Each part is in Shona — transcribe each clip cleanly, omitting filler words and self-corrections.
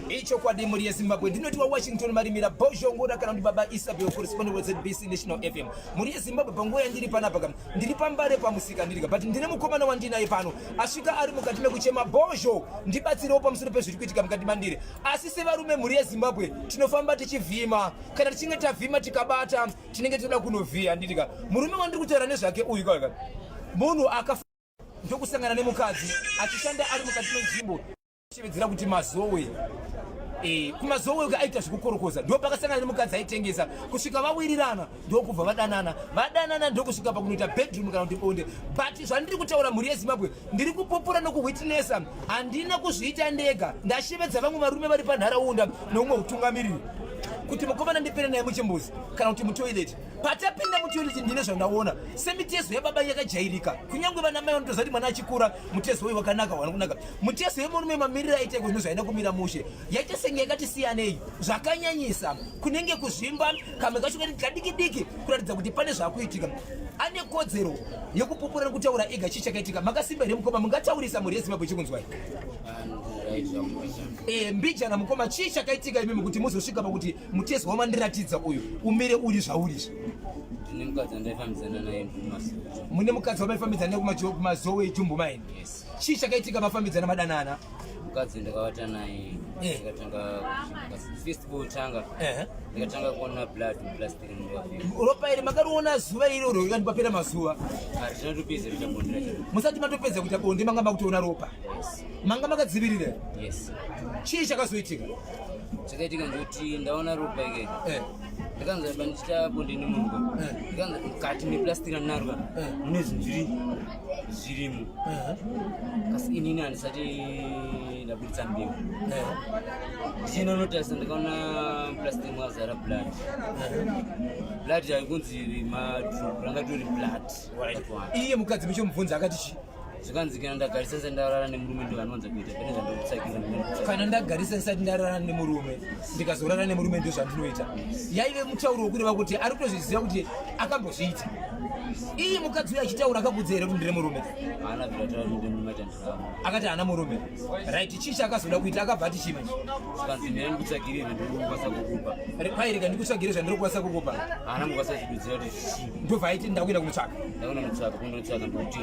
Ichokwadi mhuri yeZimbabwe, ndinoti waWashington Marimira Bhozhongora kana kuti Baba Isabel, correspondent weZBC National FM. Mhuri yeZimbabwe, panguva yandiri panapa ka, ndiri paMbare pamusika ndirika, but ndine mukomana wandinaye pano asvika ari mukati mekuchema, Bhozho, ndibatsirewo pamusoro pezviri kuitika mukati mandiri. Asi sevarume, mhuri yeZimbabwe, tinofamba tichivhima. Kana tichinge tavhima tikabata, tinenge toda kunovhiya ndirika. Murume wandiri kutaura nezvake uyu ka, munhu akafa ndokusangana nemukadzi achishanda ari mukati menzvimbo shevedzera kuti Mazowe. Kumazowe uko aita zvekukorokoza, ndo pakasangana nemukadzi aitengesa kusvika vawirirana, ndokubva vadanana. Vadanana ndokusvika pakunoita bedroom kana kuti bonde. But zvandiri kutaura, mhuri yeZimbabwe, ndiri kupupura nokuwitnessa, handina kuzviita ndega. Ndashevedza vamwe varume vari panharaunda neumwe utungamiriri kuti mukomana ndipinde naye muchimbuzi kana kuti mutoilet. Patapinda mutoilet, ndine zvandaona. Semitezo yababa yakajairika, kunyange vana mai vanotoziva kuti mwana achikura mutezo uyu wakanaka, wanakunaka. Mutezo yemurume, mamiriro aita iko zvino, zvaina kumira mushe, yaita senge yakati siyanei zvakanyanyisa, kunenge kuzvimba kamwe kacho kati kadiki diki, kuratidza kuti pane zvakuitika. Ane kodzero yekupupura nekutaura ega chii chakaitika. Makasimba here, mukoma? Mungataurisa mhuri yeZimbabwe chikunzwai. Mbijana, mukoma, chii chakaitika imimi kuti muzosvika pakuti mutezo wamandiratidza uyu umire uri zvauri izvi? Ndine mukadzi andaifambidzana naye kuMazowe. Mune mukadzi wamaifambidzana naye kuMazowe, Jumbo Mine? Yes. Chii chakaitika mafambidzana, madanana? Mukadzi ndakavata naye. Ndikatanga first kutanga, ndikatanga kuona blood plastic mundafika. Ropa iri makariona zuva iroro ikati papera mazuva? Hatina topedza kuita bonde racho. Musati matopedza kuita bonde manga makutoona ropa? Yes. Manga makadzivirira? Yes. Chii chakazoitika? Chakaitika ndekuti ndaona ropa ike, ndikanza pandichita bonde nemunhu, ndikanza mukati meplastic randinaro mune zvinhu zviri zvirimo, kasi inini handisati ndabuditsa mbeu. Ndichienda unotarisa, ndikaona plastic mwazara blood. Blood haikunzi madrop, ranga tori blood. Iye mukadzi muchimubvunza akati chii? Zvikanzi kana ndagarisa ndisati ndarara nemurume, ndo vanowanza kuita pane zvandikutsakira. Kana ndagarisa ndisati ndarara nemurume, ndikazorara nemurume, ndo zvandinoita. Yaive mutauro wekureva kuti ari kutozviziva kuti akambozviita. Iye mukadzi uyo achitaura akakudza here kuti ndine murume? Haana bvira taura kuti murume atandikavo. Akati haana murume, right. Chii chaakazoda kuita? Akabva ati chii manje? Zvikanzi mira ndikutsvagire zvandiri kukwanisa kukupa. Pairega ndikutsvagire zvandiri kukwanisa kukupa. Haana mukwanisa chidudzira kuti chii. Ndobva aiti ndakuenda kunotsvaga. Ndakuenda kunotsvaga, kundotsvaga ndokuti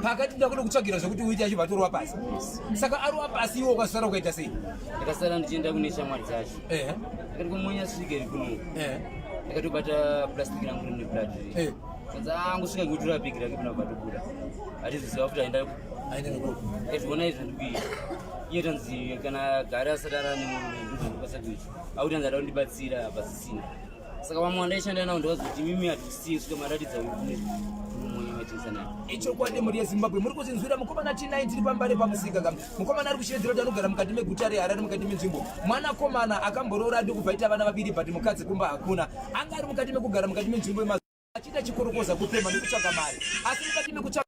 Pakati ndakuda kutsvagira zvekuti uite, achibva atorova pasi. Saka arova pasi, iwo ukasara ukaita sei? Ndakasara ndichienda kune shamwari dzacho. Ndakati kumunya svike iri kuno. Ndakatobata plastic rangu rine blood. Kanzi angosvika kutora bhegi rake pana batobuda, hatizoziva kuti aenda. Aenda nekupi. Ndikationa izvo ndikuita iye tanzi kana gari asati arara nemurume, ndozvandikwanisa kuita. Akuti anzi ada kundibatsira, hapasisina. Saka vamwe vandaishanda navo ndovazoti mimi hatisii svika maratidza mumonya maitengesa naye. Ichokwadi, mhuri yeZimbabwe, muri kuzinzwira mukomana T9. Tiri paMbare pamusika ka. Mukomana ari kushevedzera kuti anogara mukati meguta reHarare, mukati menzvimbo. Mwanakomana akamboroora ndokubva aita vana vaviri, but mukadzi kumba hakuna. Anga ari mukati mekugara mukati menzvimbo achiita chikorokoza, kupemha nekutsvaga mari. Asi mukati mekutsvaga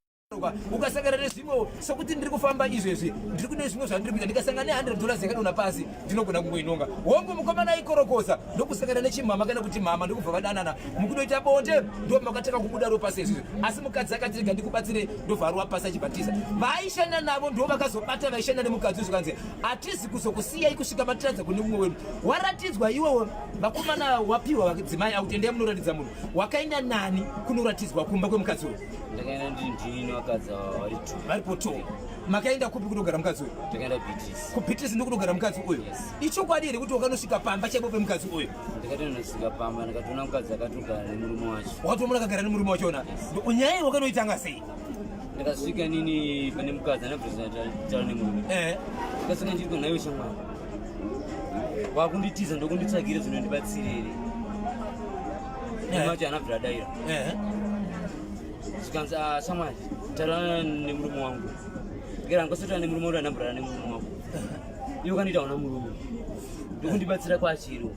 ukasangana nezvimwewo, sokuti ndiri kufamba izvezvi, ndiri kune zvimwe zvandiri kuita, ndikasangana ne$100 yakadonha pasi, ndinogona kungoinonga. Hongu, mukomana aikorokoza ndokusangana nechimama kana kuti mama, ndokubva vadanana. Mukunoita bonde ndo makatanga kubuda ropa sezvizvi. Asi mukadzi akati rega ndikubatsire, ndobva arova pasi achibatiza. Vaaishanda navo ndo vakazobata vaishanda nemukadzi, zvikanzi hatizi kuzokusiyai kusvika matiradza kune mumwe wedu. Waratidzwa iwewo, vakomana wapiwa vadzimai akuti endai munoratidza munhu. Wakaenda nani kunoratidzwa kumba kwemukadzi uyu? Ndakaenda ndiri ndini nevakadzi ava vari two. Varipo two. Makaenda kupi kunogara mukadzi uyu? Ndakaenda Beatrice. KuBeatrice ndokunogara mukadzi uyu? Yes. Ichokwadi here kuti wakanosvika pamba chaipo pemukadzi uyu? Ndakatonosvika pamba, ndikatoona mukadzi akatogara nemurume wacho. Wakatoona akagara nemurume wachona? Nyaya iyi wakanoitanga sei? Ndakasvika nini pane mukadzi anabvutaura nemurume. Ndakasvika ndiri kunaiwe, shamwari, wakunditiza, ndokunditsvagira zvinondibatsira here? Murume wacho anabvira adaira. Zvikanzi, "Ah, shamwari, taura nemurume wangu." Ndikati handikwasotaura nemurume wangu, andamborara nemurume wangu. Iwe ukandiita una murume, ndokundibatsira kwachiro.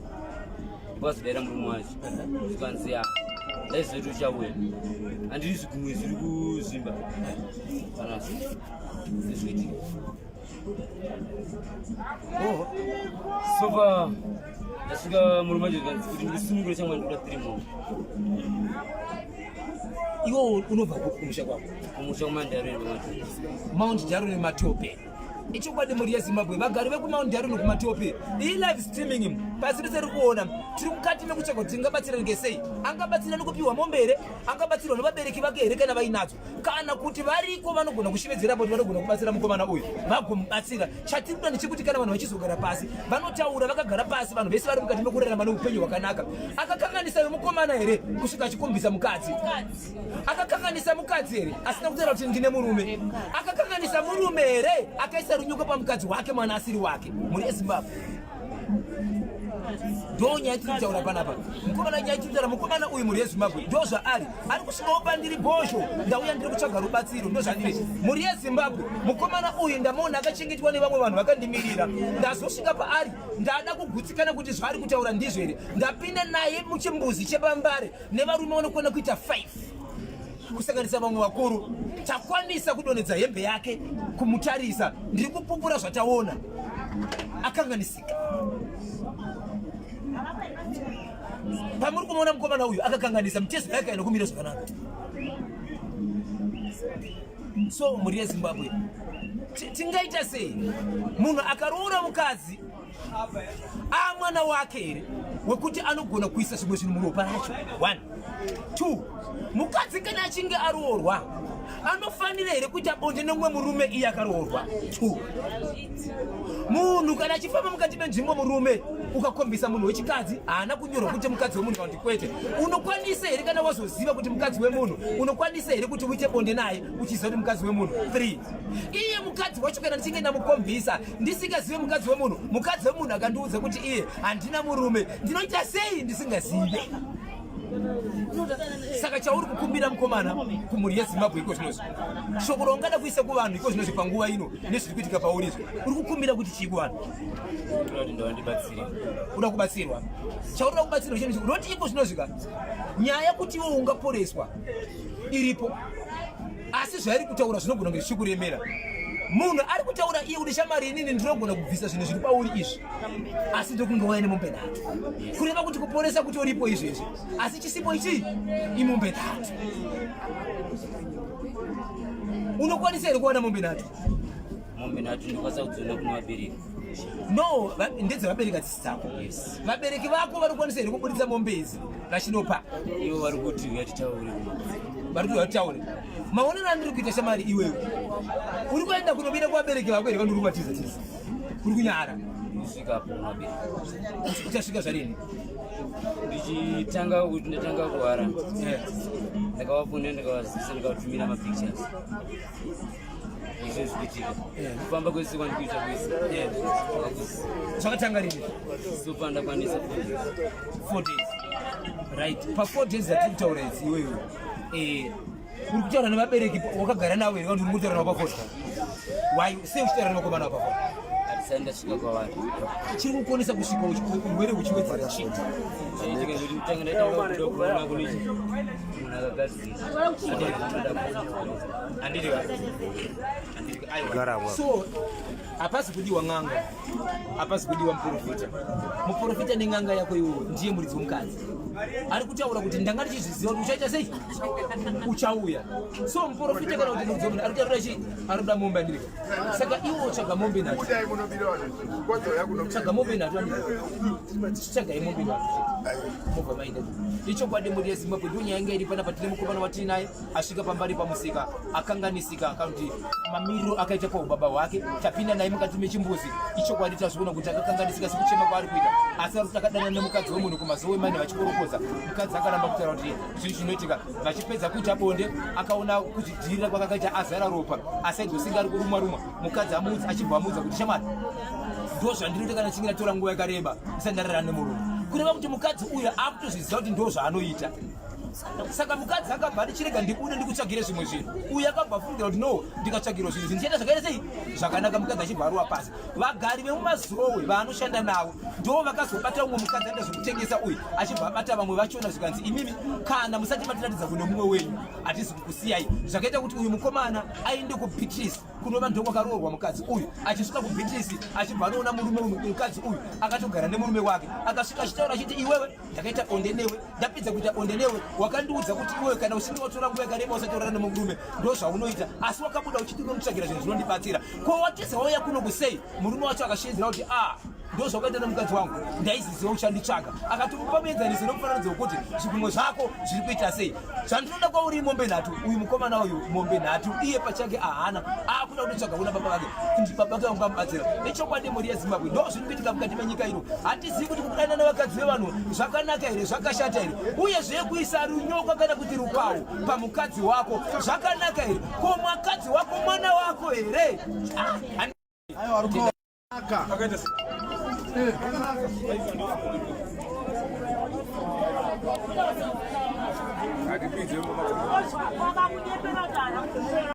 Ndikwazodaira murume wacho. Zvikanzi, "Ah, ndaizoti uchauya, handiri zvigumwe zviri kuzvimba kana zvezvikuitika." Oh. Sofa ndasvika, murume wacho zvikanzi kuti ndikusunungure shamwari, ndikuda 3 more. Iwo unobva kupi kumusha kwako? Kumusha kumandarweni, Matope. Mount Darwin, Matope. Ichokwadi mhuri yeZimbabwe, vagari vekuMount Darwin kuMatope, iyi live streaming pasi rese riri kuona. Tiri mukati mekutsvaga kuti tingabatsiranike sei. Angabatsira nekupiwa mombe here? Angabatsirwa nevabereki vake here kana vainadzo? Kana kuti variko vanogona kushevedzera kuti vanogona kubatsira mukomana uyu, vagomubatsira. Chatiri kuda ndechekuti kana vanhu vachizogara pasi, vanotaura vakagara pasi, vanhu vese vari mukati mekurarama neupenyu hwakanaka. Akakanganisa wemukomana here kusvika achikombisa mukadzi? Akakanganisa mukadzi here asina kutaura kuti ndine murume? Akakanganisa murume here akaisa runyuko pamukadzi wake mwana asiri wake? Mhuri yeZimbabwe, ndo nyaya tiri kutaura panapa. Mukomana, nyaya tiri kutaura, mukomana uyu, mhuri yeZimbabwe, ndo zvaari ari kusvikawo pandiri bhozho. Ndauya ndiri kutsvaga rubatsiro, ndo zvandiri, mhuri yeZimbabwe. Mukomana uyu ndamuona akachengetwa nevamwe vanhu vakandimirira. Ndazosvika paari, ndada kugutsikana kuti zvaari kutaura ndizvo here. Ndapinda naye muchimbuzi chepaMbare nevarume vanokwana kuita 5 kusanganisa vamwe vakuru. Takwanisa kudonhedza hembe yake, kumutarisa. Ndiri kupupura zvataona, akanganisika. Pamuri kumuona mukomana uyu akakanganisa, mitezo yake haina kumira zvakanaka. So mhuri yeZimbabwe, tingaita sei? Munhu akaroora mukadzi amwana wake here wekuti anogona kuisa zvimwe zvinhu muropa racho? 1 2 mukadzi kana achinge aroorwa anofanira here kuita bonde nemumwe murume iye akaroorwa? 2 munhu kana achifamba mukati menzvimbo, murume ukakombisa munhu wechikadzi, haana kunyorwa kuti mukadzi wemunhu kana kuti kwete. Unokwanisa here kana wazoziva kuti mukadzi wemunhu, unokwanisa here kuti uite bonde naye uchiziva kuti mukadzi wemunhu? 3 iye mukadzi wacho kana ndichinge ndamukombisa ndisingazive mukadzi wemunhu, mukadzi wemunhu akandiudza kuti iye handina murume, ndinoita sei ndisingazive? Saka chauri kukumbira mukomana kumhuri yeZimbabwe iko zvinozvi, shoko raungada kuisa kuvanhu iko zvinozvi panguva ino nezviri kuitika pauri izvi, uri kukumbira kuti chii kuvanhu? Uda kubatsirwa. Chauri kubatsirwa chinhu unoti iko zvinozvika, nyaya kuti iwe ungaporeswa iripo, asi zvairi kutaura zvinogona kunge zvichikuremera. Munhu ari kutaura iye kuti shamari, inini ndinogona kubvisa zvinhu zviri pauri izvi, asi ndokunge waya nemombe nhatu. Kureva kuti kuporesa kuti uripo izvezvi, asi chisipo ichi imombe nhatu. Unokwanisa here kuwana mombe nhatu? Mombe nhatu ndikwanisa kudziona kuna vabereki. No, ndedzevabereki, hadzisi dzako. Vabereki vako vanokwanisa here kuburitsa mombe idzi vachinopa? Ivo vari kuti uya titaure. Vari kuti vatitaure. Maonero andiri kuita, shamari, iwewe uri kuenda kunobira kuvabereki vako here kana uri kubatiza tiza, uri kunyara? Kusvika apo kuvabereki. Uchasvika zvarini? Ndichitanga kuti ndatanga kurwara, ndakavafonera, ndakavazivisa, ndikavatumira mapictures izvo zvikuitika, kufamba kwese kwandikuita kwese. Zvakatanga rini? So ndakwanisa 4 days, right? Pa 4 days dzatiri kutaura idzi, iwewe uri kutaura nevabereki wakagara navo here kana kuti uri kutaura navo pafoni? Why sei uchitaura nevakomana pafoni? Handisati ndasvika kwavari. Chiri kukonesa kusvika urwere huchiwedzera chii? Chaitika kuti kutanga ndatanga kuda kuona kune munhu akagadzira. Handiti aiwa? So hapasi kudiwa n'anga, hapasi kudiwa muprofita. Muprofita nen'anga yako iwowo ndiye muridzi womukadzi ari kutaura kuti ndanga ndichizviziva kuti uchaita sei, uchauya. So muprofita kana kuti muridzi wemunhu ari kutaura chii? Ari kuda mombe, andirika. Saka iwo utsvaga mombe nhatu, tsvaga mombe nhatu, tsvagai mombe nhatu, mobva maenda. Ichokwadi mhuri yeZimbabwe, ndo nyaya inga iri panapa. Tine mukomana watinaye asvika pambari pamusika akanganisika, kana kuti mamiriro akaita paubaba hwake. Tapinda naye mukati mechimbuzi. Ichokwadi tazviona kuti akakanganisika sekuchema kwaari kuita, asi ari kuti akadanana nemukadzi wemunhu kumazuva emane vachikorokoza. Mukadzi akaramba kutaura kuti zvinhu zvinoitika. Vachipedza kuita bonde, akaona kuzvidhirira kwakakaita azara ropa, asi aizosinga ari kurumwa rumwa. Mukadzi amuudza, achibva amuudza kuti shamwari, ndo zvandinoita kana chinge ndatora nguva yakareba ndisati ndarara nemurume. Kureva kuti mukadzi uyu akutozviziva kuti ndo zvaanoita. Saka mukadzi akabva ati chirega ndibude ndikutsvagire zvimwe zvinhu. Uyu akabva afungira kuti no, ndikatsvagirwa zvinhu ndichaita zvakaita sei zvakanaka. Mukadzi achibva aruwa pasi. Vagari vemumazowe vaanoshanda navo ndo vakazobata umwe mukadzi aita zvekutengesa uyu, achibva abata vamwe vachona, zvikanzi imimi kana musati matiratidza kune mumwe wenyu hatisi kukusiyai. Zvakaita kuti uyu mukomana aende kuBeatrice. Kunova ndokwakaroorwa mukadzi uyu. Achisvika kuBeatrice achibva anoona murume uyu, mukadzi uyu akatogara nemurume wake. Akasvika achitaura achiti iwewe ndakaita bonde newe, ndapedza kuita bonde newe wakandiudza kuti iwewe kana uchinge watora nguva yakareba usati warara nemurume ndozvaunoita, asi wakabuda uchiti unomutsvagira zvinhu zvinondibatsira. Ko watiza wauya kuno kusei? Murume wacho akashevedzera kuti ah, ndozvakaita nemukadzi wangu, ndaiziziva uchanditsvaga. Akatomupa muenzaniso nemufananidzo wekuti zvigunwe zvako zviri kuita sei. Zvandinoda kwauri mombe nhatu. Uyu mukomana uyu mombe nhatu iye pachake ahana, akuda kutotsvaga kuna baba vake kuti baba vake vangamubatsira. Nechokwadi mhuri yeZimbabwe ndo zviri kuitika mukati menyika ino. Hatizivi kuti kudanana nevakadzi vevanhu zvakanaka here, zvakashata here, uyezve kuisa runyoka kana kuti rupawo pamukadzi wako zvakanaka here? Ko mwakadzi wako mwana wako here? Ah, Wakakunyepera kana.